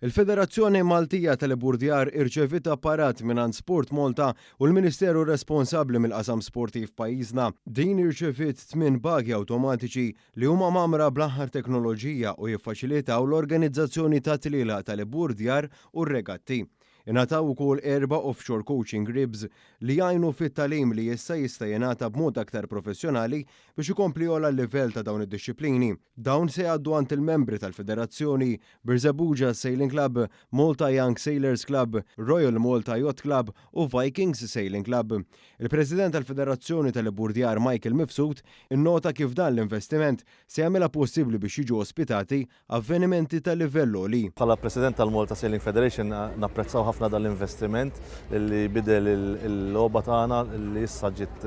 Il-Federazzjoni Maltija tal-Ibburdjar irċeviet apparat mingħand Sport Malta u l-Ministeru responsabbli mill-qasam sportiv f'pajjiżna. Din irċeviet tmien bagi awtomatiċi li huma mgħammra bl-aħħar teknoloġija u jiffaċilitaw l-organizzazzjoni ta' tlielaq tal-ibburdjar u r-regatti. Ingħataw ukoll erba' offshore coaching ribs li jgħinu fit-tagħlim li issa jista' jingħata b'mod aktar professjonali biex ikompli jogħla l-livell ta' dawn id-dixxiplini. Dawn se jgħaddu għand il-membri tal-Federazzjoni, Birżebbuġa Sailing Club, Malta Young Sailors Club, Royal Malta Yacht Club u Vikings Sailing Club. Il-President tal-Federazzjoni tal-Ibburdjar Michael Mifsud innota kif dan l-investiment se jagħmilha possibbli biex jiġu ospitati avvenimenti ta' livell għoli. Bħala President tal-Malta Sailing Federation napprezzaw ħafna dan l-investiment li bidel il-logħba tagħna li issa ġiet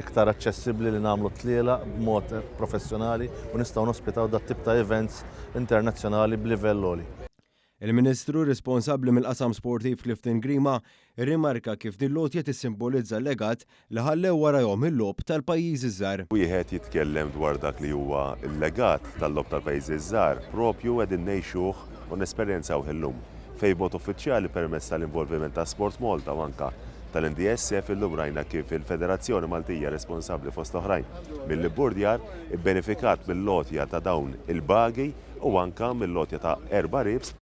iktar aċċessibbli li nagħmlu tlielaq b'mod professjonali u nistgħu nospitaw dat-tip ta' events internazzjonali b'livell għoli. Il-Ministru responsabbli mill-qasam sportiv Clifton Grima rrimarka kif din l-għotja tissimbolizza l-legat li ħallew warajhom il-Logħob tal-Pajjiżi ż-Żgħar. Wieħed jitkellem dwar dak li huwa l-legat tal-Logħob tal-Pajjiżi ż-Żgħar propju qegħdin ngħixuh u nesperjenzawh illum. Fejn b'mod uffiċjali permezz tal-involviment ta' Sport Malta u anka tal-NDSF illum rajna kif il-Federazzjoni Maltija responsabbli fost oħrajn mill-ibburdjar ibbenefikat mill-għotja ta' dawn il-bagi u anka mill-għotja ta' erba' ribs.